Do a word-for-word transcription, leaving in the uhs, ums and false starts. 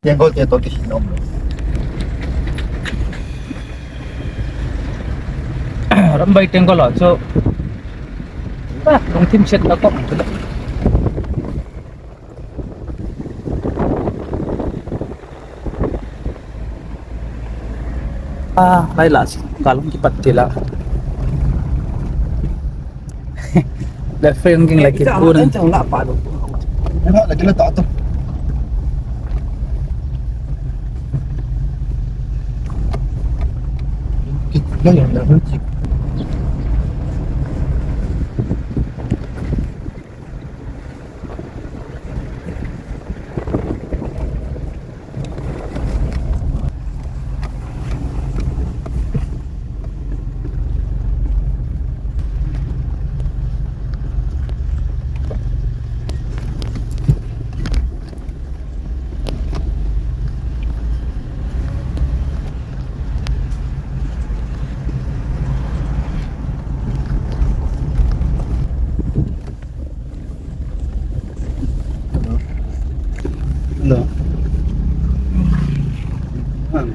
Tengol te to ti nom. Rambai tengol lo, so. Ah, lungthim set na ko. Ah, lai la si, kalung kipat tila. Left front ging lagi pun. Ita, ita, la pa lo. Ina lagi la ta to. Kita yang dah hujik. Hello. Hello.